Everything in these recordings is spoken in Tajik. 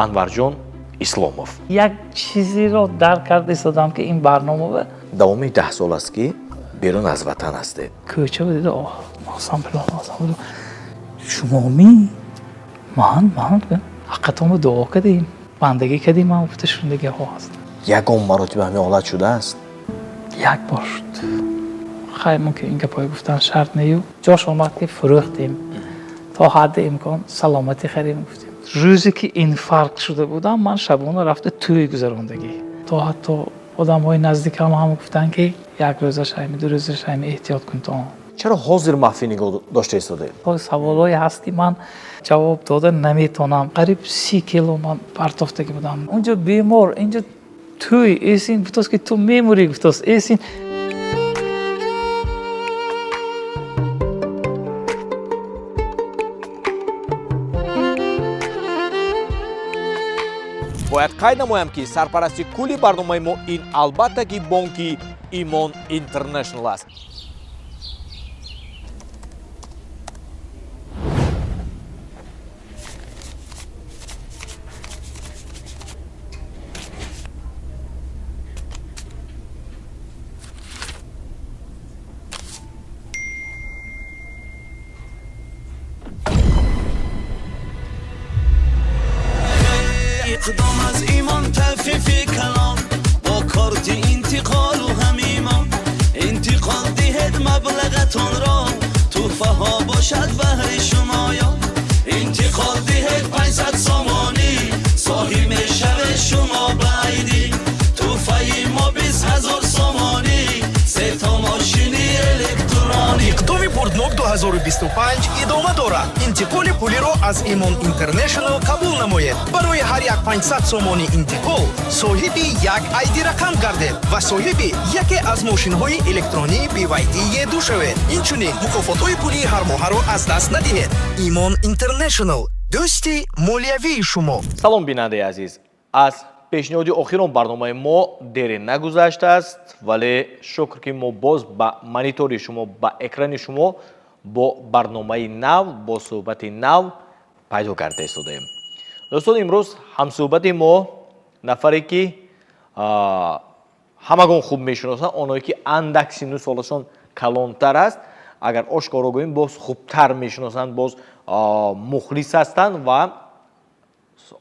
Анварҷон Исломов. Як чизеро дарк карда истодам, ки ин барнома давоми 10 сол аст, ки берун аз ватан ҳастед. Кӯча дида, оҳ, мосам филон, мосам шумоми ман ҳаққатонро дуо кардем, бандагӣ кардем, ман гуфта шундагиҳо ҳаст. Ягон маротиба ҳамин ҳолат шудааст? Як бор шуд. Хай, мумкин ин гапҳои гуфтан шарт нею. Ҷош омад, ки фурӯхтем, то ҳадди имкон саломатӣ харем гуфтем. Рӯзе ки инфаркт шуда будам, ман шабона рафта тӯй гузарондагӣ. То ҳатто одамҳои наздикам ҳам гуфтанд, ки як рӯзаш ҳами, 2 рӯзаш ҳами, эҳтиёт кун. То Чаро ҳозир маҳфӣ нигоҳ дошта истодед? Саволҳое ҳаст, ки ман ҷавоб дода наметавонам. Қариб 30 кило ман партофтагӣ будам. Унҷо бемор, инҷо тӯй, эсин гуфтааст, ки ту мемурӣ, гуфтааст эсин. Бояд қайд намоям, ки сарпарасти кулли барномаи мо ин албатта ки бонки Имон Интернешнл аст. Иқдом аз Имон, тафифи калон, бо корти интиқолу ҳамимон интиқол диҳед маблағатонро, тӯҳфаҳо бошад баҳри шумоён. Интиқол диҳед 500 сомонӣ, соҳиб мешавед шумо ба айдӣ. Тӯҳфаи мо 20 000 сомонӣ, сето мошини электронӣ. Иқдоми бурднок 2025 идома дорад. Интиқоли пулиро аз Имон Интернешнл қабул намоед. Барои ҳар як 500 сомонӣ интиқол соҳиби як айди рақам гардед ва соҳиби яке аз мошинҳои электронии BYD E2 шавед. Инчунин мукофотҳои пулии ҳармоҳаро аз даст надиҳед. Имон Интернешнл, дӯсти молиявии шумо. Салом, бинандаи азиз. Аз пешниҳоди охирон барномаи мо дере нагузаштааст, вале шукр, ки мо боз ба монитори шумо, ба экрани шумо бо барномаи нав, бо суҳбати нав пайдо карда истодаем. Дӯстон, имрӯз ҳамсуҳбати мо нафаре, ки ҳамагон хуб мешиносанд, оное ки андак синну солашон калонтар аст, агар ошкоро гӯем, боз хубтар мешиносанд, боз мухлис ҳастанд ва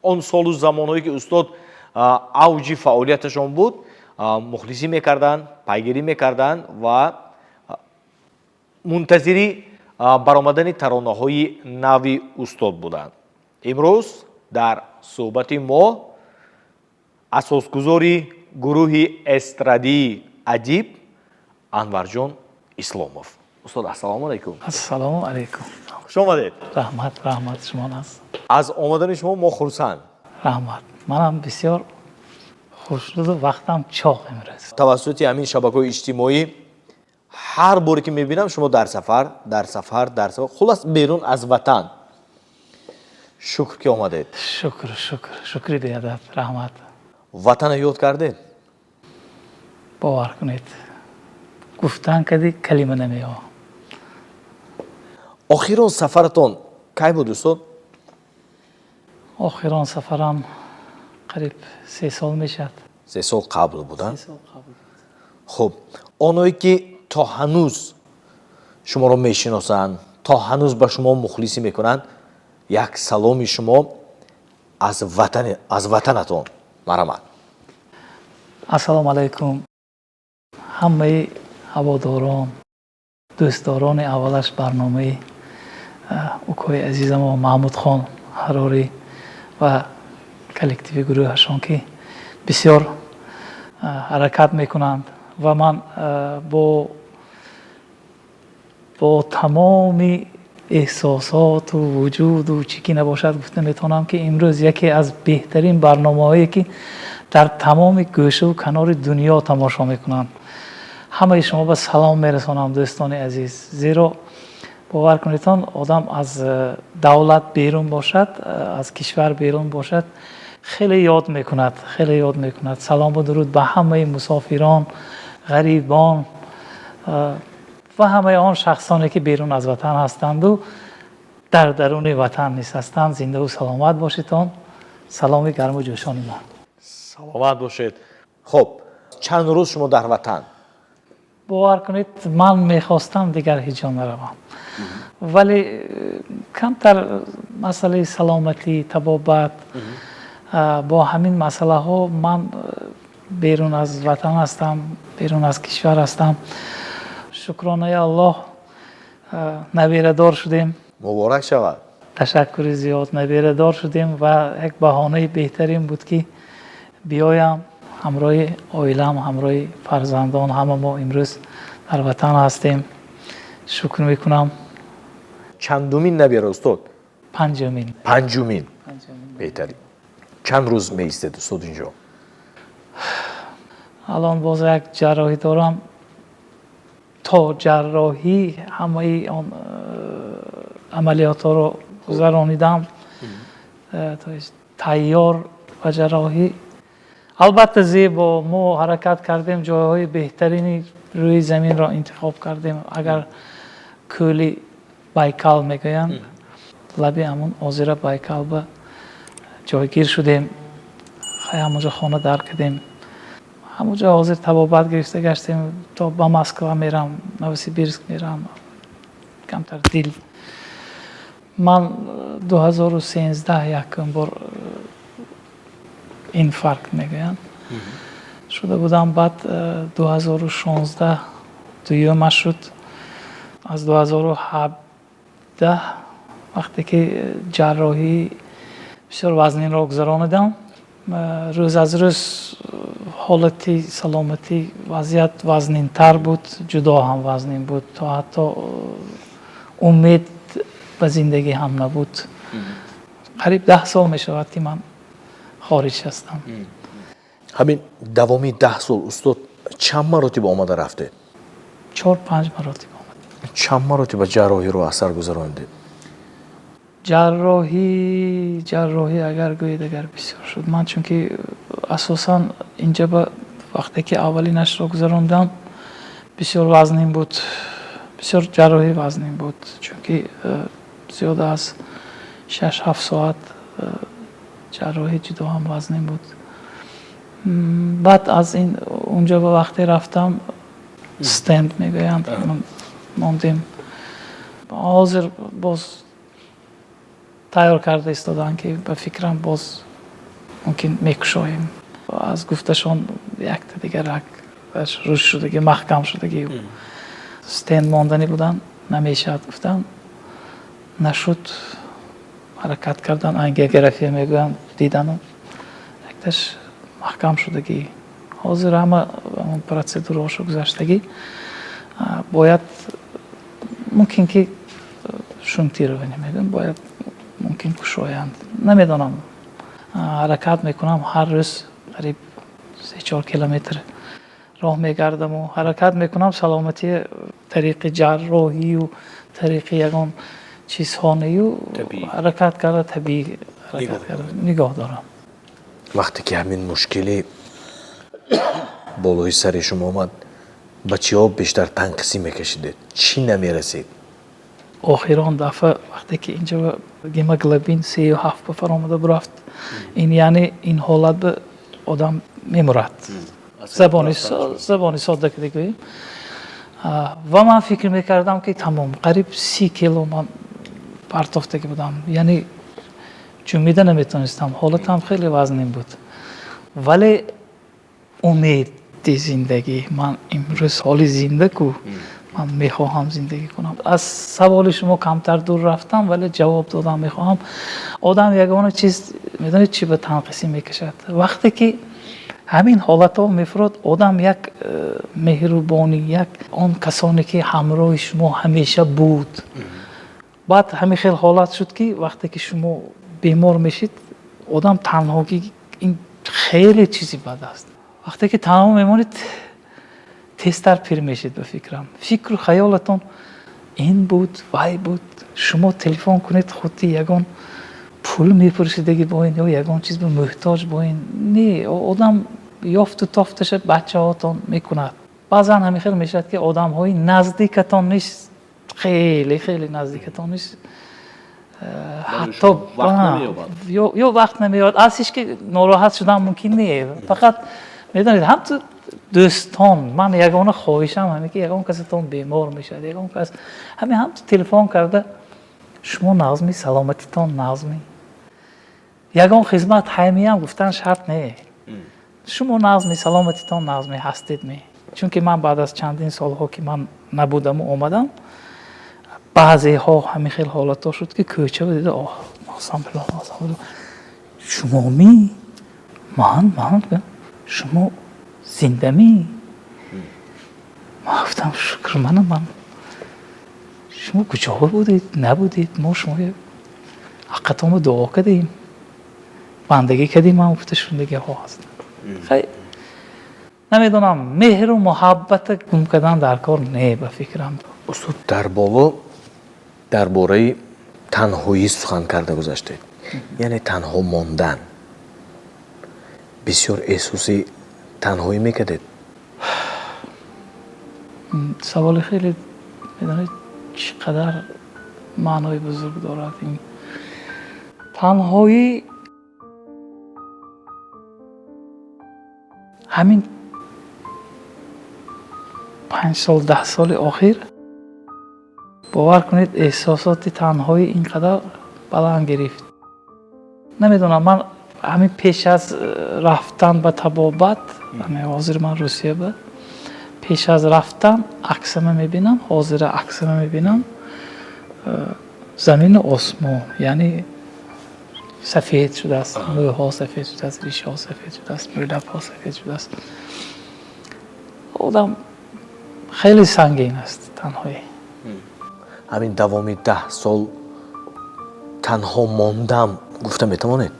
он солу замонҳое ки устод авҷи фаъолияташон буд, мухлисӣ мекарданд, пайгирӣ мекарданд ва мунтазири баромадани таронаҳои нави устод буданд. Имрӯз дар суҳбати мо асосгузори гурӯҳи эстрадии Адиб Анварҷон Исломов. Устод, ассалому алайкум. Ассалому алайкум. Хуш омадед. Раҳмат, раҳмат, шумо аст. Аз омадани шумо мо хурсанд. Раҳмат, манам бисёр хушнуду вақтам чоқ имрӯз. Тавассути ҳамин шабакаҳои иҷтимоӣ ҳар боре ки мебинам, шумо дар сафар, дар сафар, дар сафар, хулас берун аз ватан. Шукр, ки омадед. Шукр, шукр, шукри беадад, раҳмат. Ватана ёд кардед? Бовар кунед, гуфтан кади калима намеёбам. Охирон сафаратон кай буд, устод? Охирон сафарам қариб 3 сол мешавад. 3 сол қабл буда? 3 сол қабл. Хуб, оное ки то ҳанӯз шуморо мешиносанд, то ҳанӯз ба шумо мухлисӣ мекунанд, як саломи шумо аз ватанатон, марҳамат. Ассалому алайкум ҳамаи ҳаводорон, дӯстдорони аввалаш барномаи укои азизамо Маҳмудхон Ҳарорӣ ва коллективи гурӯҳашон, ки бисёр ҳаракат мекунанд ва ман бо тамоми эҳсосоту вуҷуду чӣ ки набошад гуфта метавонам, ки имрӯз яке аз беҳтарин барномаҳое, ки дар тамоми гӯшаву канори дунё тамошо мекунанд. Ҳамаи шумо ба салом мерасонам, дӯстони азиз, зеро бовар кунедтон, одам аз давлат берун бошад, аз кишвар берун бошад, хеле ёд мекунад, хеле ёд мекунад. Салому дуруд ба ҳамаи мусофирон, ғарибон ва ҳамаи он шахсоне, ки берун аз ватан ҳастанду дар даруни ватан низ ҳастанд. Зиндаву саломат бошедтон. Саломи гарму ҷӯшони ман. Саломат бошед. Хуб, чанд рӯз шумо дар ватан? Бовар кунед, ман мехостам дигар ҳеҷ ҷо наравам, вале камтар масъалаи саломатӣ, табобат, бо ҳамин масъалаҳо ман берун аз ватан ҳастам, берун аз кишвар ҳастам. Шукронаи Аллоҳ, наберадор шудем. Муборак шавад. Ташаккури зиёд. Наберадор шудем ва як баҳонаи беҳтарин буд, ки биёям ҳамроҳи оилам, ҳамроҳи фарзандон. Ҳама мо имрӯз дар ватан ҳастем, шукр мекунам. Чандумин набера, устод? Панҷумин. Панҷумин, беҳтарин. Чанд рӯз меистед, устод, инҷо? Алон боз як ҷарроҳӣ дорам. То ҷарроҳӣ ҳамаи он амалиётҳоро гузаронидам, то есть тайёр ба ҷарроҳӣ. Албатта, зебо, мо ҳаракат кардем, ҷойҳои беҳтарини рӯи заминро интихоб кардем. Агар кӯли Байкал мегӯянд, лаби ҳамун озира Байкал ба ҷойгир шудем. Хай, ҳамонҷо хона дар кардем, ҳамонҷо ҳозир табобат гирифта гаштем. То ба Москва мерам, Новосибирск мерам. Камтар дил ман 2013 якум бор инфаркт мегӯянд шуда будам, баъд 2016 дуюмаш шуд. Аз 2017 вақте ки ҷарроҳии бисёр вазнинро гузаронидам, рӯз аз рӯз ҳолати саломатӣ, вазъият вазнинтар буд, ҷудо ҳам вазнин буд, то ҳатто умед ба зиндагӣ ҳам набуд. Қариб 10 сол мешавад, ки ман хориҷ ҳастам. Ҳамин давоми 10 сол, устод, чанд маротиба омада рафтед? Чор, панҷ маротиба омад. Чанд маротиба ҷарроҳиро аз сар гузаронидед? Ҷарроҳӣ агар гӯед, агар бисёр шуд. Ман чунки асосан инҷа ба вақте ки аввалинашро гузарондам, бисёр вазнин буд, бисёр ҷарроҳӣ вазнин буд, чунки зиёда аз 6-7 соат ҷарроҳӣ ҷудо ҳам вазнин буд. Баъд аз ин унҷо ба вақте рафтам, стент мегӯянд, мондем. Ҳозир боз тайёр карда истодаанд, ки ба фикрам, боз мумкин мекушоем. Аз гуфташон, якта дигар раг рушд шудагӣ, маҳкам шудагӣ, стент монданӣ буданд, намешавад гуфтанд. Нашуд, ҳаракат кардан, ангиография мегӯянд, дидану якташ маҳкам шудагӣ. Ҳозир ҳама процедураҳошо гузаштагӣ, бояд мумкин ки шунтирование мегӯям, бояд мумкин кушоянд, намедонам. Ҳаракат мекунам, ҳар рӯз қариб 3-4 километр роҳ мегардаму ҳаракат мекунам саломатии тариқи ҷарроҳию тариқи ягон чизҳонаю ҳаракат карда, табиӣ ҳаракат карда нигоҳ дорам. Вақте ки ҳамин мушкилӣ болои сари шумо омад, ба чиҳо бештар танқисӣ мекашидед? Чӣ намерасид? Охирон дафъа вақте ки инҷа гемоглобин 3,7 ба фаромада бурафт, ин яъне ин ҳолат ба одам мемурад, забони содда ки дигӯем. Ва ман фикр мекардам, ки тамом, қариб 30 кило ман партофтагӣ будам, яъне ҷунбида наметонистам, ҳолатам хеле вазнин буд. Вале умеди зиндагӣ, ман имрӯз ҳоли зинда ку, ман мехоҳам зиндагӣ кунам. Аз саволи шумо камтар дур рафтам, вале ҷавоб додам мехоҳам. Одам ягона чиз медонед, чӣ ба танқисӣ мекашад? Вақте ки ҳамин ҳолатҳо мефурод, одам як меҳрубонӣ, як он касоне ки ҳамроҳи шумо ҳамеша буд, баъд ҳамин хел ҳолат шуд, ки вақте ки шумо бемор мешид, одам танҳогӣ, ин хеле чизи бад аст. Вақте ки танҳо мемонед, тезтар пир мешед, ба фикрам. Фикру хаёлатон ин буд, вай буд. Шумо телефон кунед, худи ягон пул мепурсидаги бо ин ё ягон чиз ба муҳтоҷ бо ин не, одам ёфту тофташа бачаҳотон мекунад. Баъзан ҳамин хел мешавад, ки одамҳои наздикатон нест, хеле хеле наздикатон нест. Ҳатто ё вақт намеёбад, аз ҳеч ки нороҳат шудан мумкин не. Фақат медонед, ҳамту дӯстон, ман ягона хоҳишам ҳаме ки ягон касатон бемор мешавад, ягон кас ҳаме ҳамту телефон карда, шумо нағзми, саломатитон нағзми, ягон хизмат ҳаймиям гуфтан шарт не. Шумо нағзми, саломатитон нағзми, ҳастедми. Чунки ман баъд аз чандин солҳо ки ман набудаму омадам, баъзеҳо ҳамин хел ҳолатҳо шуд ки кӯча дида, оҳ, мазам, шумо ми? Ман шумо зиндамӣ? Ман гуфтам, шукр, манам ман. Шумо куҷо будед, набудед, мо шумо ҳаққатонро дуо кардем, бандагӣ кардем, ман гуфта шундагиҳо ҳаст. Хай, намедонам, меҳру муҳаббата гум кардан дар кор не, ба фикрам. Устод, дар боло дар бораи танҳоӣ сухан карда гузаштед, яъне танҳо мондан. Бисёр эҳсоси танҳоӣ мекардед? Саволи хеле, медонед, чӣ қадар маънои бузург дорад ин танҳоӣ. Ҳамин 5 сол, 10 соли охир, бовар кунед, эҳсосоти танҳоӣ ин қадар баланд гирифт. Намедонам, ман ҳамин пеш аз рафтан ба табобат, ҳозир ман Русия ба, пеш аз рафтан аксама мебинам, ҳозира аксама мебинам, замину осмон, яъне сафед шудааст, мӯйҳо сафед шудааст, ришҳо сафед шудааст, мӯйлабҳо сафед шудааст. Одам хеле сангин аст танҳоӣ. Ҳамин давоми 10 сол танҳо мондам гуфта метавонед?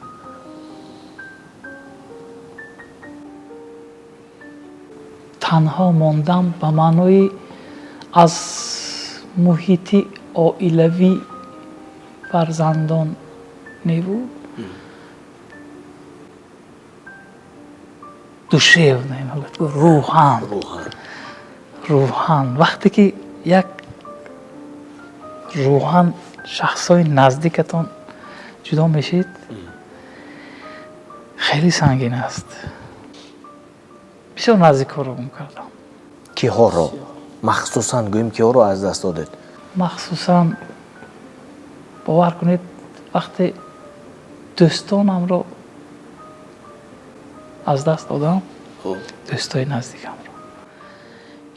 Танҳо мондам ба маънои аз муҳити оилавӣ, фарзандон неву душевно, рӯҳан. Рӯҳан. Вақте ки як рӯҳан шахсҳои наздикатон ҷудо мешид, хеле сангин аст. Бисёр наздикҳоро гум кардам. Киҳоро? Махсусан гӯем, киҳоро аз даст додед? Махсусан, бовар кунед, вақте дӯстонамро аз даст додам, дӯстои наздикамро,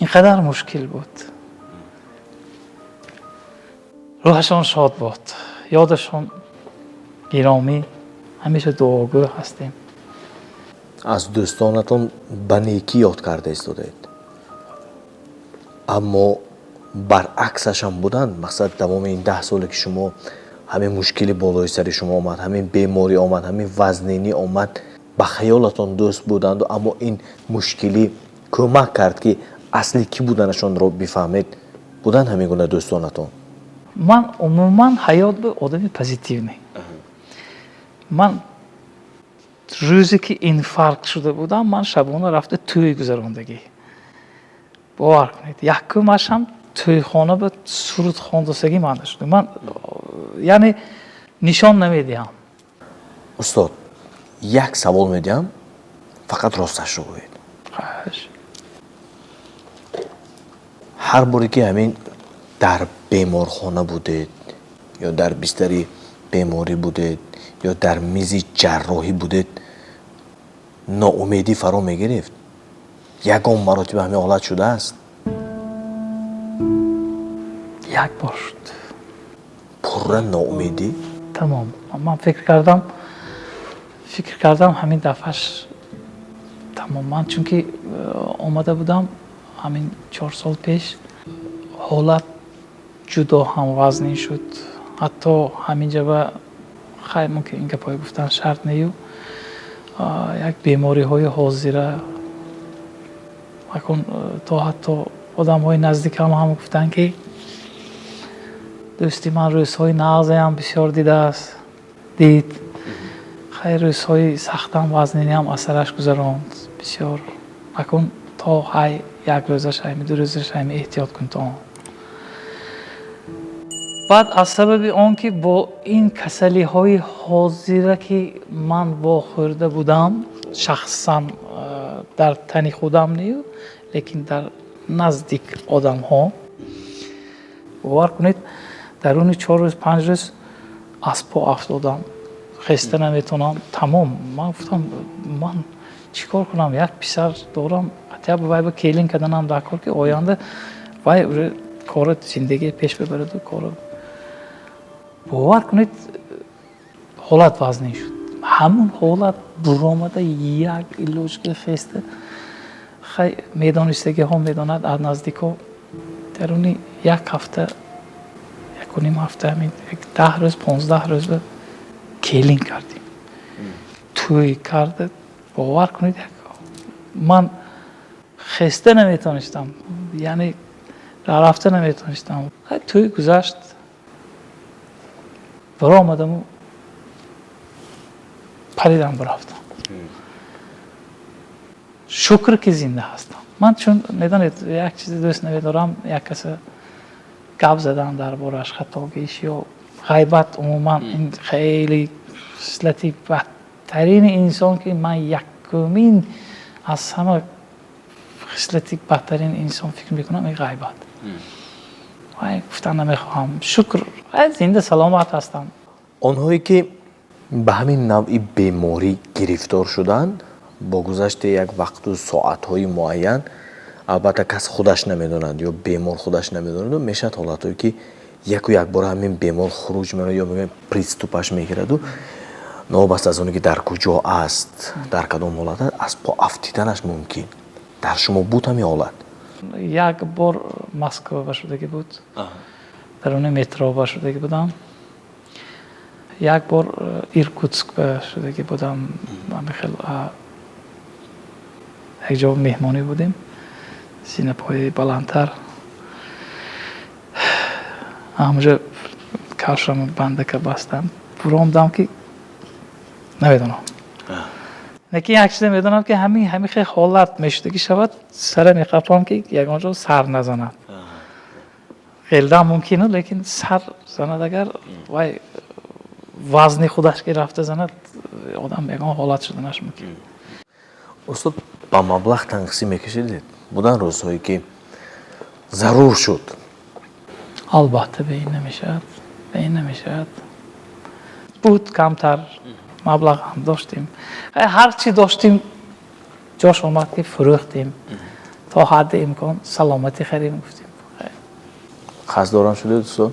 ин қадар мушкил буд. Рӯҳашон шод буд, ёдашон гиромӣ, ҳамеша дуогӯ ҳастем. Аз дӯстонатон ба некӣ ёд карда истодаед, аммо баръаксашам буданд. Мақсад, давоми ин 10 соле ки шумо ҳамин мушкили болои сари шумо омад, ҳамин беморӣ омад, ҳамин вазнинӣ омад, ба хаёлатон дӯст буданду, аммо ин мушкилӣ кӯмак кард ки асли кӣ буданашонро бифаҳмед. Буданд ҳамин гуна дӯстонатон? Ман умуман ҳаёт ба одами позитивный. Ман рӯзе ки инфаркт шуда будам, ман шабона рафта тӯй гузарондагӣ. Бовар кунед, якумашам тӯйхона ба суруд хондасагӣ ман шуда. Ман яъне нишон намедиҳам. Устод, як савол медиҳам, фақат росташро гӯед. Ҳар боре ки ҳамин дар беморхона будед ё дар бистари беморӣ будед ё дар мизи ҷарроҳӣ будед, ноумедӣ фаро мегирифт? Ягон маротиба ҳамин ҳолат шудааст? Як бор шуд. Пурра ноумедӣ? Тамом. Ман фикр кардам ҳамин дафъаш тамом. Ман чунки омада будам ҳамин 4 сол пеш, ҳолат ҷудо ҳам вазнин шуд. Ҳатто ҳамин ҷаба, хай, мумкин ин гапҳои гуфтан шарт нею, як бемориҳои ҳозира акун то ҳатто одамҳои наздикам ҳам гуфтанд ки дӯсти ман рӯзҳои нағзеам бисёр дидааст, дид. Хай, рӯзҳои сахтам вазниниам аз сараш гузаронд бисёр. Акун то ҳай як рӯзаш ҳайми, 2 рӯзаш ҳайми эҳтиёт кун то он. Баъд аз сабаби он ки бо ин касалиҳои ҳозира, ки ман вохӯрда будам, шахсан дар тани худам не, лекин дар наздик одамҳо, бовар кунед, даруни 4 рӯз, 5 рӯз аз по афтодам, хеста наметавонам, тамом. Ман гуфтам, ман чӣ кор кунам? Як писар дорам, хотя бы вай ба келин карданам дар кор, ки оянда вай уже кори зиндагие пеш бибараду кора. Бовар кунед, ҳолат вазнин шуд. Ҳамун ҳолат буромада, як илоҷ хеста, хай, медонистагиҳо медонад, аз наздикҳо, даруни як ҳафта, якуним ҳафта, ҳамин 10 рӯз, 15 рӯз ба келин кардем, тӯй карда. Бовар кунед, ман хеста наметонистам, яъне рафта наметонистам. Тӯй гузашт, баромадаму паридам, бирафтам. Шукр, ки зинда ҳастам. Ман чун медонед, як чизе дӯст намедорам, як каса гап задан дар борааш, хатогиш ё ғайбат. Умуман, ин хеле хислати бадтарини инсон, ки ман якумин аз ҳама хислати бадтарин инсон фикр мекунам, ин ғайбат. Вай гуфтан намехоҳам. Шукр, зинда саломат ҳастам. Онҳое ки ба ҳамин навъи беморӣ гирифтор шуданд, бо гузашти як вақту соатҳои муайян, албатта, кас худаш намедонад ё бемор худаш намедонаду, мешавад ҳолатҳое, ки яку якбора ҳамин бемор хуруҷ меояд ё мегӯянд, приступ аш мегираду, новобаста аз оне ки дар куҷо аст, дар кадом ҳолат аст, аз по афтиданаш мумкин. Дар шумо буд ҳамин ҳолат? Як бор Москва ба шудагӣ буд, даруни метро ба шудагӣ будам. Як бор Иркутск ба шудагӣ будам. Ҳамин хел як ҷо меҳмонӣ будем, зинапояи баландтар, ҳамҷо кавшам бандака бастам, буромдам, ки намедонам, лекин як чизе медонам, ки ҳамин хел ҳолат мешудагӣ шавад, сара меқапам, ки ягон ҷо сар назанад. Ғелдан мумкину, лекин сар занад, агар вай вазни худаш ки рафта занад, одам ягон ҳолат шуданаш мумкин. Устод, ба маблағ танқисӣ мекашидед? Будан рӯзҳое, ки зарур шуд? Албатта, бе ин намешавад, бе ин намешавад. Буд, камтар маблағ ҳам доштем. Ҳар чӣ доштем, ҷош омад, ки фурӯхтем, то ҳадди имкон саломатӣ харем, гуфтем. Қарздорам шудед, устод?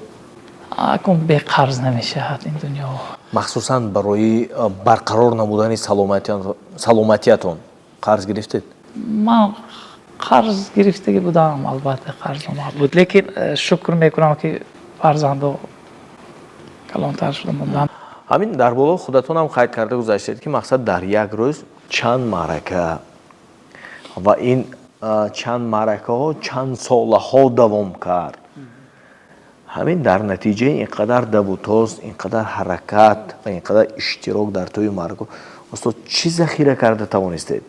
Акун бе қарз намешавад ин дунё. Махсусан барои барқарор намудани саломатиятон қарз гирифтед? Ман қарз гирифтагӣ будам, албатта, қарз омад буд, лекин шукр мекунам, ки фарзандо калонтар шуда монданд. Ҳамин дар боло худатонам қайд карда гузаштед, ки мақсад дар як рӯз чанд маърака ва ин чанд маъракаҳо чанд солаҳо давом кард. Ҳамин дар натиҷаи ин қадар давутоз, ин қадар ҳаракат ва ин қадар иштирок дар тӯи маърака, устод, чӣ захира карда тавонистед?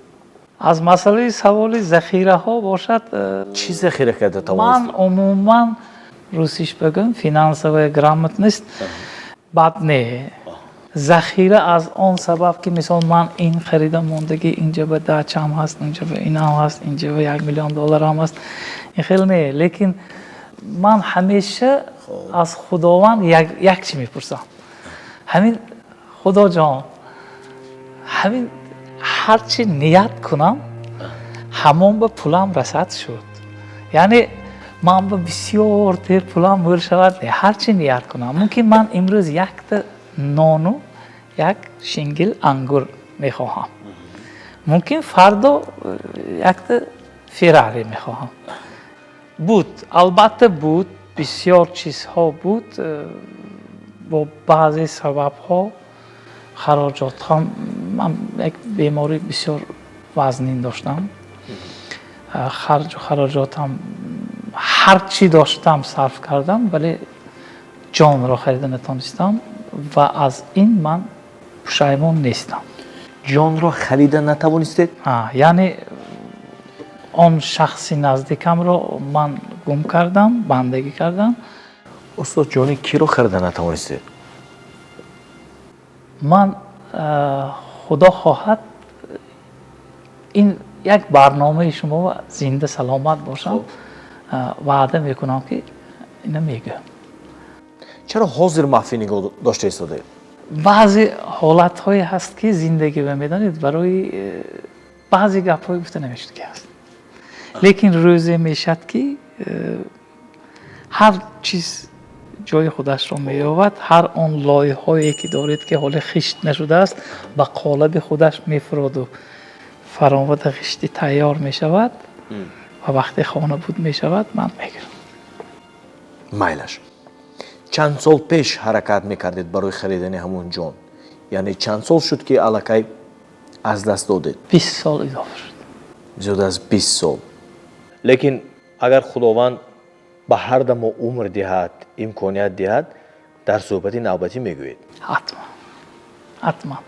Аз масъалаи саволи захираҳо бошад, Чӣ захира карда ман тавонистед? Умуман, русиш бигӯм, финансовая грамотность бад не. Захира аз он сабаб, ки мисол ман ин харида мондагӣ, инҷа ба дачам ҳаст, инҷа ба инам ҳаст, инҷа ба 1 миллион долларам ҳаст, ин хеле не, лекин ман ҳамеша аз Худованд як чӣ мепурсам: ҳамин, Худоҷон, ҳамин ҳарчи ният кунам, ҳамон ба пулам расад шуд. Яъне ман ба бисёр тер пулам мӯл шавад не, ҳарчи ният кунам. Мумкин ман имрӯз якта нону як шингил ангур мехоҳам, мумкин фардо якта Феррари мехоҳам. Буд, албатта, буд, бисёр чизҳо буд. Бо баъзе сабабҳо хароҷотҳо, ман як бемории бисёр вазнин доштам, харҷу хароҷотам, ҳар чӣ доштам, сарф кардам, вале ҷонро харида натонистам ва аз ин ман пушаймон нестам. Ҷонро харида натавонистед? Яъне он шахси наздикамро ман гум кардам, бандагӣ кардам. Устод, ҷони киро харида натавонистед? Ман, худо хоҳад, ин як барномаи шумо, зинда саломат бошам, ваъда мекунам, ки ина мегӯям. Чаро ҳозир махфӣ нигоҳ дошта истодаед? Баъзе ҳолатҳое ҳаст, ки зиндагӣ ва медонед, барои баъзе гапҳое гуфта намешуд, ки ҳаст, лекин рӯзе мешад, ки ҳар чиз ҷои худашро меёбад. Ҳар он лоиҳое ки доред, ки ҳоле хишт нашудааст, ба қолаби худаш мефуроду фаромада хишти тайёр мешавад ва вақте хона буд мешавад, ман мегирам. Майлаш, чанд сол пеш ҳаракат мекардед барои харидани ҳамон ҷон? Яъне чанд сол шуд, ки аллакай аз даст додед? 20 сол илова шуд. Зиёд аз 20 сол. Лекин агар Худованд ба ҳар дамо умр диҳад, имконият диҳад, дар суҳбати навбатӣ мегӯед. Ҳатман, ҳатман.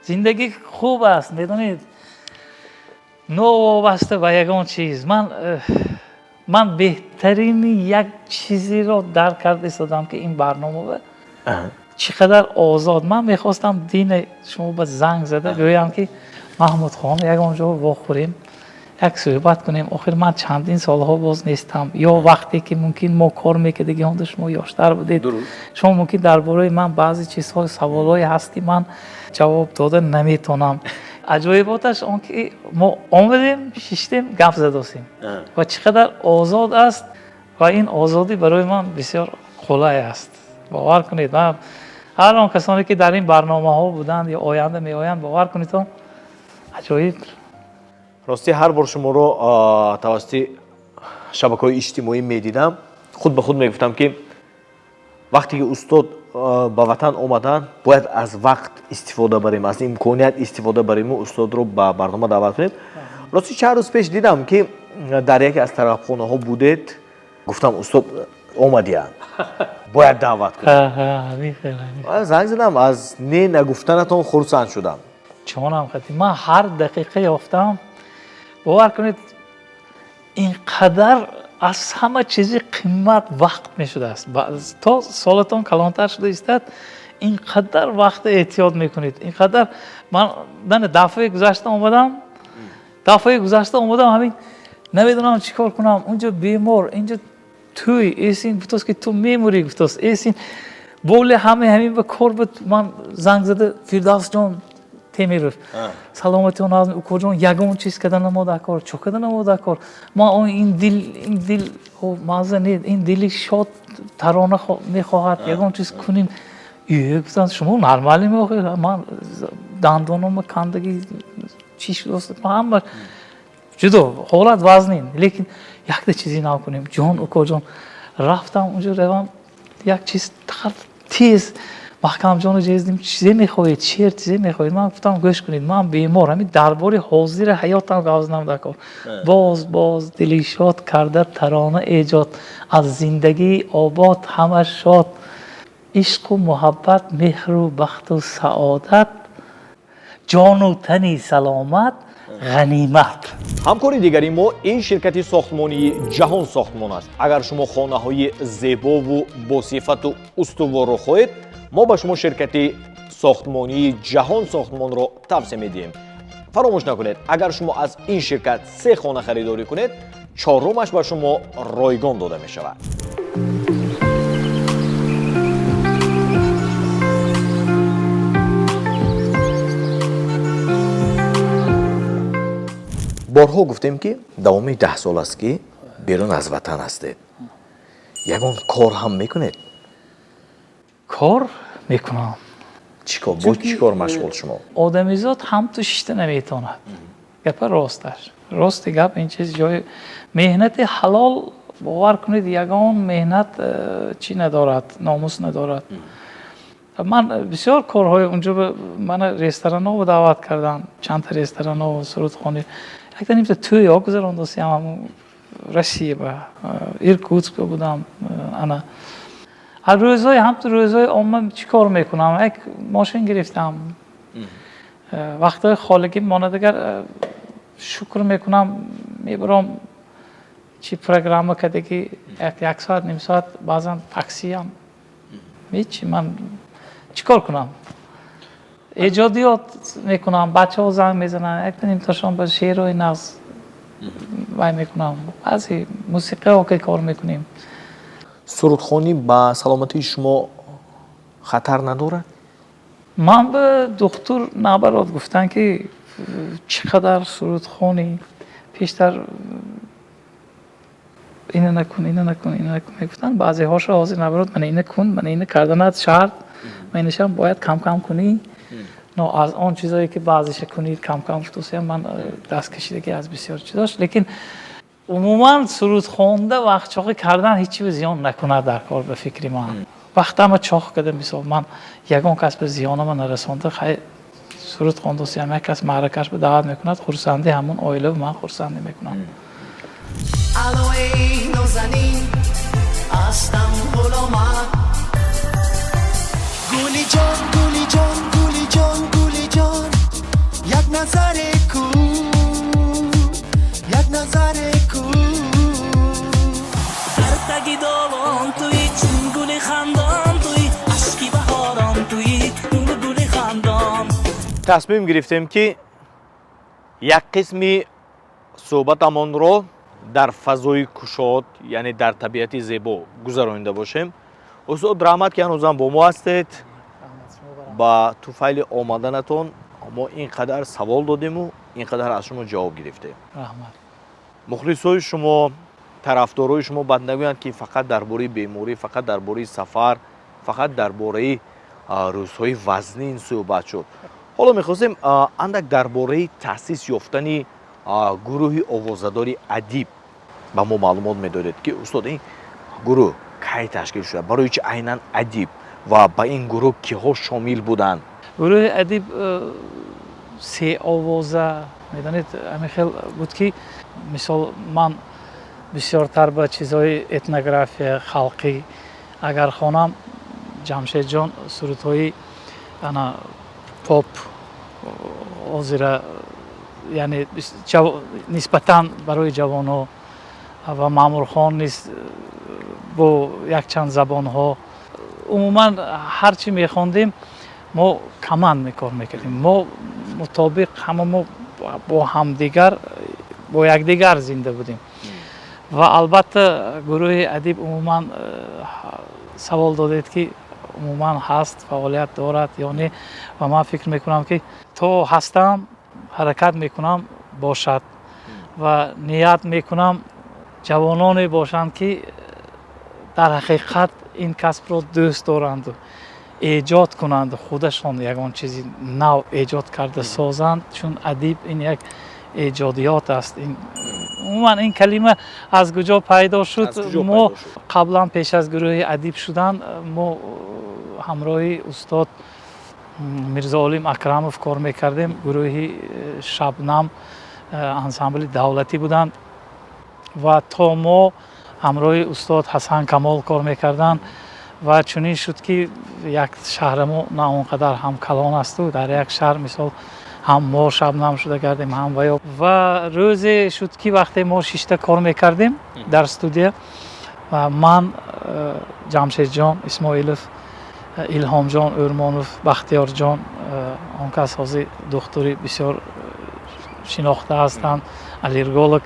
Зиндагӣ хуб аст, медонед, новобаста ба ягон чиз. Ман беҳтарини як чизеро дарк карда истодам, ки ин барнома чӣ қадар озод. Ман мехостам дина шумо ба занг зада гӯям, ки Маҳмудхон, ягон ҷо вохӯрем, як суҳбат кунем. Охир ман чандин солҳо боз нестам, ё вақте ки мумкин мо кор мекардагӣ, онда шумо ёштар будед. Шумо мумкин дар бораи ман баъзе чизҳо саволҳое ҳаст, ки ман ҷавоб дода наметавонам. Аҷоиботаш он ки мо омадем, шиштем, гап задосем ва чӣ қадар озод аст ва ин озодӣ барои ман бисёр қулай аст. Бовар кунед, ман ҳар он касоне ки дар ин барномаҳо буданд ё оянда меоянд, бовар кунед, аҷоиб. Ростӣ, ҳар бор шуморо тавассути шабакаҳои иҷтимоӣ медидам, худ ба худ мегуфтам, ки вақте ки устод ба ватан омаданд, бояд аз вақт истифода барем, аз имконият истифода барему устодро ба барнома даъват кунем. Ростӣ, чанд рӯз пеш дидам, ки дар яке аз тарабхонаҳо будед. Гуфтам, устод омадиянд, бояд даъват кунем. Занг задам, аз не нагуфтанатон хурсанд шудам. Ҷонам хати, ман ҳар дақиқа ёфтам, бовар кунед, ин қадар аз ҳама чизи қимат вақт мешудааст. То солатон калонтар шуда истад, ин қадар вақта эҳтиёт мекунед, ин қадар. Ман дафъаи гузашта омадам, дафъаи гузашта омадам, ҳамин намедонам чӣ кор кунам, унҷо бемор, инҷо тӯй, эсин гуфтааст, ки ту мемурӣ, гуфтааст, эсин боли ҳама ҳамин ба кор буд. Ман занг зада, Фирдавсҷон Темиров, саломатион, укоҷон, ягон чиз када намода кор, чо када намода кор. Ма он ин дил, ин дил маза не, ин дили шод тарона мехоҳад, ягон чиз кунем. Гуфтанд, шумо нормалӣ меохед? Ман дандонома кандаги чӣ шудааст, ҳама ҷудо ҳолат вазнин, лекин якта чизе нав кунем, ҷон укоҷон. Рафтам унҷо, равам, як чиз тез Маҳкамҷону ҷездим, чизе мехоҳед, шеър, чизе мехоҳед. Ман гуфтам, гӯш кунед, ман бемор, ҳамин дар бори ҳозири ҳаётам гап занам дар кор. Боз боз дили шод карда тарона эҷод, аз зиндагии обод ҳама шод, ишқу муҳаббат, меҳру бахту саодат, ҷону тани саломат ғанимат. Ҳамкори дигари мо ин ширкати сохтмонии Ҷаҳон Сохтмон аст. Агар шумо хонаҳои зебову босифату устуворро хоҳед, мо ба шумо ширкати сохтмонии Ҷаҳон Сохтмонро тавсия медиҳем. Фаромӯш накунед, агар шумо аз ин ширкат се хона харидорӣ кунед, чорумаш ба шумо ройгон дода мешавад. Борҳо гуфтем, ки давоми 10 сол аст, ки берун аз ватан ҳастед. Ягон кор ҳам мекунед? Кор мекунам. Чӣ кор, бо чӣ кор машғул шумо? Одамизод ҳам ту шишта наметавонад, гапа росташ, рости гап ин чиз ҷои меҳнати ҳалол, бовар кунед, ягон меҳнат чӣ надорад, номус надорад. Ман бисёр корҳои унҷо, мана ресторанҳо даъват кардам, чандта ресторанҳо, сурудхонӣ, якта нимта тӯйҳо гузарондасиям Россия ба Иркутск будам. Ана рӯзҳои ҳамту рӯзҳои омма чӣ кор мекунам? Як мошин гирифтам, вақтҳои холигӣ монадагар, шукр мекунам, мебарам. Чи программа кадаги, як соат, ним соат, баъзан таксиам, ҳеч. Ман чӣ кор кунам? Эҷодиёт мекунам. Бачаҳо занг мезананд, як нимташон ба шеърҳои нағз вай мекунам, баъзе мусиқиҳо ки кор мекунем. Сурудхонӣ ба саломатии шумо хатар надорад? Ман ба духтур, наоборот, гуфтанд, ки чӣ қадар сурудхонӣ, пештар ина накун, ина накун, ина накун мегуфтанд. Баъзеҳошо ҳозир, наоборот, мана ина кун, мана ина карданат шарт, ма инашам бояд кам кам кунӣ. Но аз он чизое ки баъзеша кунӣ, кам кам гуфтусиям, ман даст кашидаги аз бисёр чизош. Лекин умуман суруд хонда вақтчоқӣ кардан ҳеҷ чиз зиён накунад дар кор, ба фикри ман. Вақтама чоқ кардам, мисол, ман ягон кас ба зиёнама нарасонда. Хай, суруд хондусиям, як кас маъракаш ба даъват мекунад, хурсандӣ ҳамон оила, ман хурсандӣ мекунам. Алло, эй нозанин, аз Стамбул омад. Гули ҷон, гули ҷон, гули ҷон, гули ҷон, як назаре кун, як назаре кун. Дар таги долон туи, чун гули хандон туи, ашки баҳорон туи, гули хандон. Тасмим гирифтем, ки як қисми суҳбатамонро дар фазои кушод, яъне дар табиати зебо гузаронида бошем. Устод, раҳмат, ки ҳанӯзам бо мо ҳастед. Ба туфайли омаданатон мо ин қадар савол додему ин қадар аз шумо ҷавоб гирифтем. Раҳмат. Мухлисои шумо, тарафдорои шумо бад нагӯянд, ки фақат дар бораи беморӣ, фақат дар бораи сафар, фақат дар бораи рӯзҳои вазнин суҳбат шуд. Ҳоло мехостем андак дар бораи таъсис ёфтани гурӯҳи овозадори «Адиб» ба мо маълумот медодед, ки устод, ин гурӯҳ кай ташкил шуда, барои чи айнан «Адиб» ва ба ин гурӯҳ киҳо шомил буданд? Гурӯҳи «Адиб» се овоза, медонед, ҳамин хел буд, ки мисол, ман бисёртар ба чизҳои этнография, халқӣ агар хонам, Ҷамшедҷон сурудҳои ана поп ҳозира, яъне нисбатан барои ҷавонҳо, ва Маъмурхон низ бо якчанд забонҳо. Умуман, ҳар чӣ мехондем, мо командный кор мекардем. Мо мутобиқ ҳама мо бо ҳамдигар, бо якдигар зинда будем. Ва албатта, гурӯҳи «Адиб» умуман, савол додед, ки умуман ҳаст, фаъолият дорад ё не, ва ман фикр мекунам, ки то ҳастам, ҳаракат мекунам, бошад, ва ният мекунам, ҷавононе бошанд, ки дар ҳақиқат ин касбро дӯст доранду эҷод кунанд, худашон ягон чизи нав эҷод карда созанд, чун адиб ин як эҷодиёт аст. Умуман, ин калима аз куҷо пайдо шуд? Мо қаблан, пеш аз гурӯҳи «Адиб» шудан, мо ҳамроҳи устод Мирзоолим Акрамов кор мекардем. Гурӯҳи «Шабнам», ансамбли давлатӣ буданд ва то мо ҳамроҳи устод Ҳасан Камол кор мекарданд. Ва чунин шуд, ки як шаҳрамо на он қадар ҳам калон асту дар як шаҳр, мисол, ҳам мо «Шабнам» шуда кардем, ҳам ваё. Ва рӯзе шуд, ки вақте мо шишта кор мекардем дар студия, ва ман, Ҷамшедҷон Исмоилов, Илҳомҷон Ӯрмонов, Бахтиёрҷон, он кас ҳозир духтури бисёр шинохта ҳастанд, аллерголог,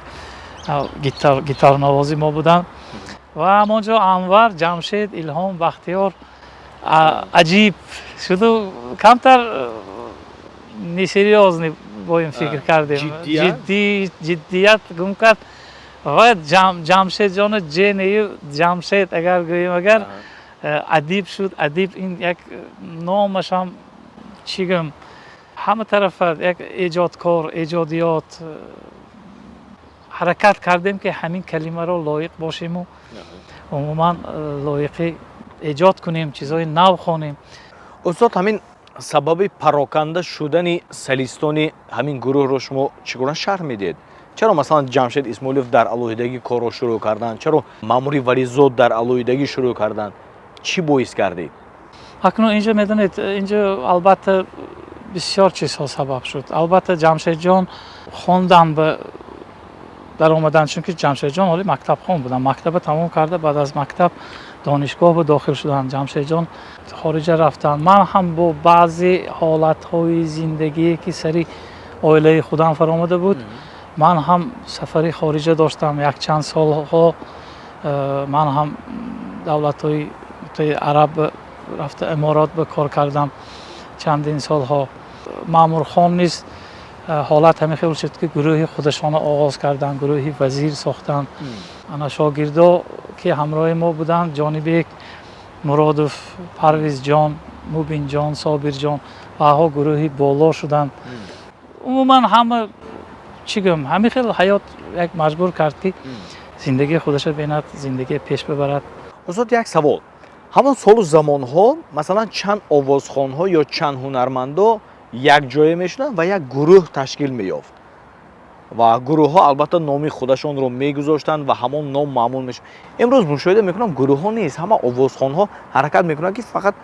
гитарнавози мо буданд. Ва ҳамон ҷо Анвар, Ҷамшед, Илҳом, Бахтиёр аҷиб шуду камтар несерьёзный бо ин фикр кардем, ҷиддият гум кард. Ва Ҷамшедҷону ҷенею Ҷамшед агар гӯем, агар адиб шуд. Адиб ин як номашам, чӣ гӯям, ҳама тарафа як эҷодкор, эҷодиёт. Ҳаракат кардем, ки ҳамин калимаро лоиқ бошему умуман лоиқи эҷод кунем, чизҳои нав хонем. Устод, ҳамин сабаби пароканда шудани солистони ҳамин гурӯҳро шумо чӣ гуна шарҳ медиҳед? Чаро, масалан, Ҷамшед Исмоилов дар алоҳидагӣ корро шурӯъ карданд? Чаро Маъмури Вализод дар алоҳидагӣ шурӯъ карданд? Чӣ боис кардед? Акнун инҷо, медонед, инҷо албатта бисёр чизҳо сабаб шуд. Албатта, Ҷамшедҷон хондан ба Даромаданд, чунки Ҷамшедҷон ҳоли мактабхон буданд, мактаба тамом карда, баъд аз мактаб донишгоҳ ба дохил шуданд. Ҷамшедҷон хориҷа рафтанд. Ман ҳам бо баъзе ҳолатҳои зиндагие, ки сари оилаи худам фаромада буд, ман ҳам сафари хориҷа доштам якчанд солҳо. Ман ҳам давлатҳои араб рафта, Аморот ба кор кардам чандин солҳо. Маъмурхон низ ҳолат ҳамин хел шуд, ки гурӯҳи худашонро оғоз карданд, гурӯҳи Вазир сохтанд. Ана шогирдо, ки ҳамроҳи мо буданд, Ҷонибек Муродов, Парвизҷон, Мубинҷон, Собирҷон ваҳо гурӯҳи Боло шуданд. Умуман, ҳама чӣ гӯям, ҳамин хел ҳаёт як маҷбур кард, ки зиндагии худашро бинад, зиндагие пеш бибарад. Устод, як савол: ҳамон солу замонҳо, масалан, чанд овозхонҳо ё чанд ҳунармандо якҷоя мешуданд ва як гурӯҳ ташкил меёфт ва гурӯҳҳо албатта номи худашонро мегузоштанд ва ҳамон ном маъмул мешуд. Имрӯз мушоҳида мекунам, гурӯҳҳо нест, ҳама овозхонҳо ҳаракат мекунанд, ки фақат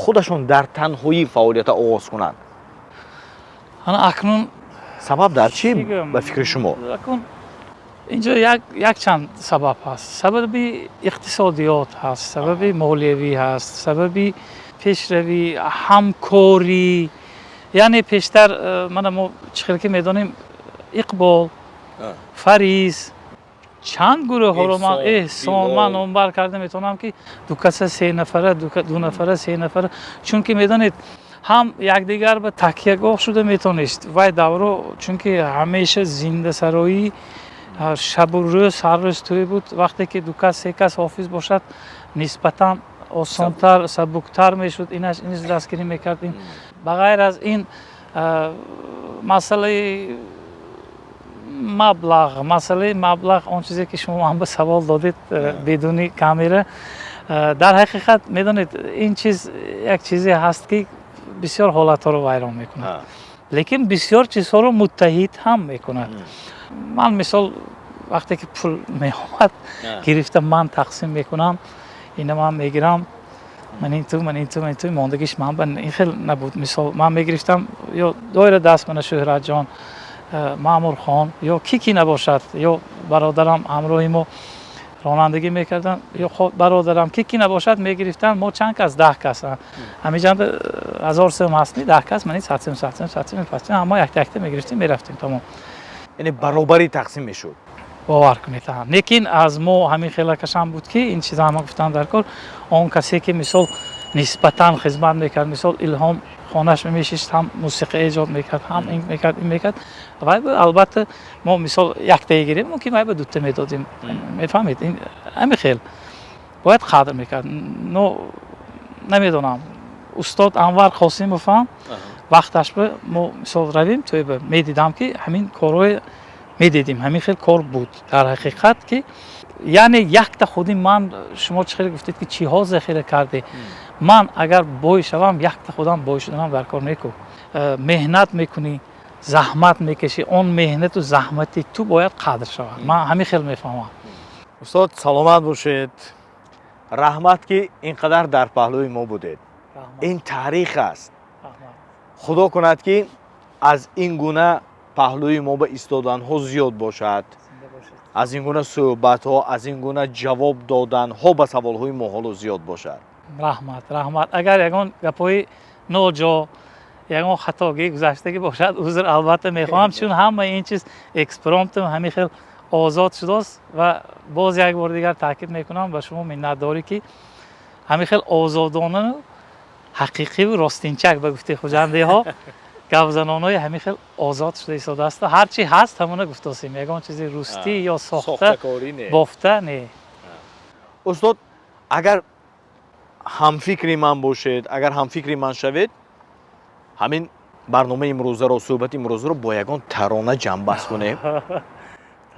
худашон дар танҳоӣ фаъолията оғоз кунанд. Ана акнун Сабаб дар чӣ, ба фикри шумо? Акнун инҷо якчанд сабаб ҳаст. Сабаби иқтисодиёт ҳаст, сабаби молиявӣ ҳаст, сабаби пешравӣ, ҳамкорӣ. Яъне пештар мана мо чӣ хел ки медонем, Иқбол, Фариз, чанд гурӯҳҳоро ман, Эҳсон, ман номбар карда метавонам, ки ду каса, се нафара, ду нафара, се нафара, чунки медонед, ҳам якдигар ба такягоҳ шуда метавонист вай давро, чунки ҳамеша зиндасароӣ, шабу рӯз, ҳар рӯз тӯй буд. Вақте ки ду кас, се кас ҳофиз бошад, нисбатан осонтар, сабуктар мешуд. Инаш низ дастгирӣ мекард. Ин ба ғайр аз ин, масъалаи маблағ, он чизе ки шумо ҳам ба савол додед бидуни камера, дар ҳақиқат, медонед, ин чиз як чизе ҳаст, ки бисёр ҳолатҳоро вайрон мекунад, лекин бисёр чизҳоро муттаҳид ҳам мекунад. Ман, мисол, вақте ки пул меомад, гирифта ман тақсим мекунам: ина ман мегирам, ман ин ту, ман ин ту, ман ин ту, мондагиш ман ба. Ин хел набуд. Мисол, ман мегирифтам ё доира даст, мана Шӯҳратҷон, Маъмурхон ё ки ки набошад, ё бародарам ҳамроҳи мо ронандагӣ мекарданд, ё бародарам, ки ки набошад, мегирифтанд. Мо чанд кас? 10 кас. Ҳамиҷанда 1000 сом ҳастми, 10 кас, мани 100 сом, 100 сом, 100 сом мепастем, ҳама якта якта мегирифтем, мерафтем, тамом. Яъне баробарӣ тақсим мешуд. Бовар кунед, лекин аз мо ҳамин хелакашам буд, ки ин чиза ҳама гуфтан дар кор. Он касе ки, мисол, нисбатан хизмат мекард, мисол, Илҳом хонаш мешишт, ҳам мусиқӣ эҷод мекард, ҳам ин мекард, ин мекард, вай албатта мо, мисол, яктае гирем, мумкин вай ба дута медодем, мефаҳмед? Ин ҳамин хел бояд қадр мекард. Но намедонам, устод Анвар Қосимов ҳам вақташ ба мо, мисол, равем тӯйба, медидам, ки ҳамин корҳои медидим, ҳамин хел кор буд дар ҳақиқат, ки яъне якта худи ман, шумо чӣ хеле гуфтед, ки чиҳо захира кардӣ, ман агар бой шавам, якта худам бой шуданам дар кор неку. Меҳнат мекунӣ, заҳмат мекашӣ, он меҳнату заҳмати ту бояд қадр шавад. Ман ҳамин хел мефаҳмам. Устод, саломат бошед, раҳмат, ки ин қадар дар паҳлӯи мо будед. Ин таърих аст. Худо кунад, ки аз ин гуна паҳлӯи мо ба истоданҳо зиёд бошад, аз ин гуна суҳбатҳо, аз ин гуна ҷавоб доданҳо ба саволҳои мо ҳоло зиёд бошад. Раҳмат, раҳмат. Агар ягон гапҳои ноҷо, ягон хатогӣ, гузаштагӣ бошад, узр албатта мехоҳам, чун ҳама ин чиз экспромтом, ҳамин хел озод шудааст. Ва боз як бори дигар таъкид мекунам, ба шумо миннатдорӣ, ки ҳамин хел озодона, ҳақиқиву ростинчак, ба гуфтаи хуҷандиҳо, гапзанонои ҳамин хел озод шуда истодааст. Ҳар чи ҳаст, ҳамона гуфтосем, ягон чизи рустӣ ё сохта бофта не. Устод, агар ҳамфикри ман бошед, агар ҳамфикри ман шавед, ҳамин барномаи имрӯзаро, суҳбати имрӯзаро бо ягон тарона ҷамъбаст кунем,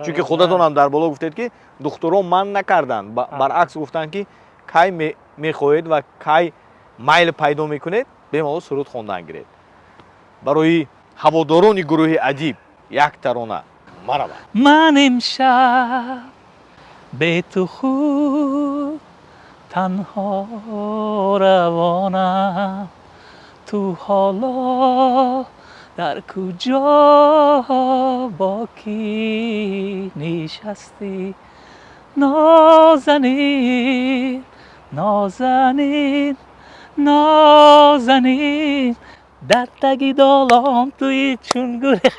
чунки худатонам дар боло гуфтед, ки духтурон манъ накарданд, баръакс гуфтанд, ки кай мехоҳед ва кай майл пайдо мекунед, бемалол суруд хондан гиред. Барои ҳаводорони гурӯҳи Адиб як тарона марава. Ман имшаб бе ту худ танҳо равонам, ту ҳоло Дар куҷо бо кӣ нишастӣ, нозанин, нозанин, нозанин, дар таги долон туи чун гули.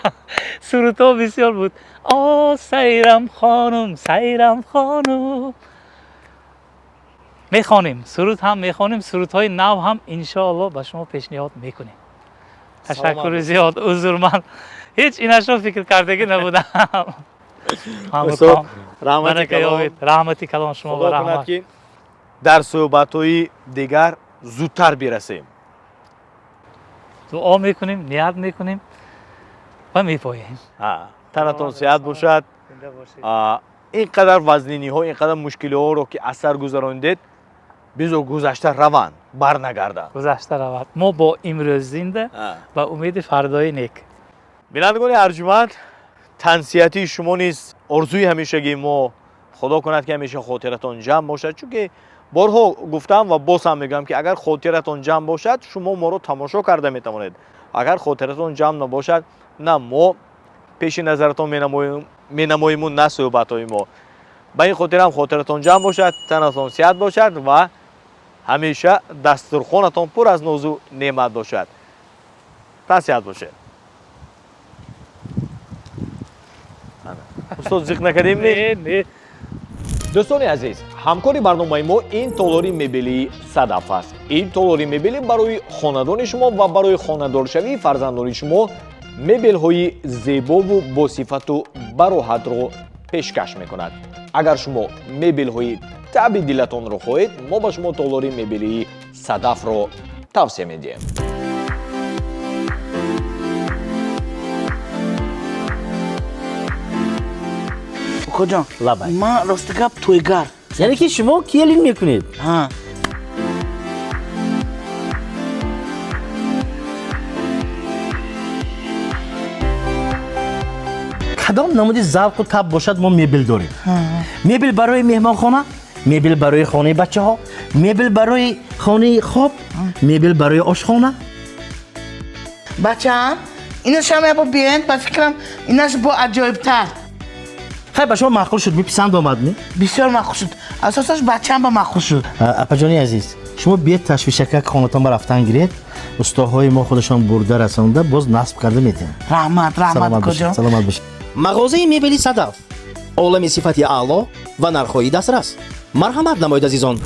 Сурудҳо бисёр буд. О, Сайрам хонум, Сайрам хонум. Мехонем, суруд ҳам мехонем, сурудҳои нав ҳам иншоалло ба шумо пешниҳод мекунем. Ташаккури зиёд. Узр, ман ҳеҷ инашро фикр кардагӣ набудам. Раҳмати калон. Раҳмати калон шумо. Худо кунад, ки дар суҳбатҳои дигар зудтар бирасем. Дуо мекунем, ният мекунем ва мепоем. Танатон сиҳат бошад. Ин қадар вазниниҳо, ин қадар мушкилиҳоро ки аз сар гузаронидед, бизор гузашта раванд, барнагарданд. Гузашта равад. Мо бо имрӯз зинда, ба умеди фардои нек. Бинандагони арҷуманд, тансиҳатии шумо низ орзуи ҳамешагии мо. Худо кунад, ки ҳамеша хотиратон ҷамъ бошад, чунки борҳо гуфтам ва боз ҳам мегӯям, ки агар хотиратон ҷамъ бошад, шумо моро тамошо карда метавонед. Агар хотиратон ҷамъ набошад, на мо пеши назаратон менамоиму, на суҳбатҳои мо. Ба ин хотирам хотиратон ҷамъ бошад, танатон сиҳат бошад ва ҳамеша дастурхонатон пур аз нозу неъмат бошад. Тансиҳат бошед. Устод, зиқ накардем? Не, не. Дӯстони азиз, ҳамкори барномаи мо ин толори мебелии Садаф аст. Ин толори мебелӣ барои хонадони шумо ва барои хонадоршавии фарзандони шумо мебелҳои зебову босифату бароҳатро пешкаш мекунад. Агар шумо мебелҳои таби дилатонро хоҳед, мо ба шумо толори мебелии Садафро тавсия медиҳем. Укоҷон, ман рости гап тӯйгар. Яъне ки шумо келин мекунед? Ҳа. Кадом намуди завқу таб бошад, мо мебел дорем. Мебел барои меҳмонхона, мебел барои хонаи бачаҳо, мебел барои хонаи хоб, мебел барои ошхона. Бачаам, инашам ябо биен, ба фикрам инаш бо аҷоибтар. Хай, ба шумо маъқул шуд, меписанд омад, не? Бисёр маъқул шуд, асосаш бачаам ба маъқул шуд. Апаҷони азиз, шумо биед, ташвишакак хонатон ба рафтан гиред, устоҳои мо худашон бурда расонда, боз насб карда медиҳанд. Раҳмат, раҳмат, укоҷон. Саломат бошед. Мағозаи мебели Садаф, олами сифати аъло ва нархҳои дастрас. Марҳамат намоед, азизон.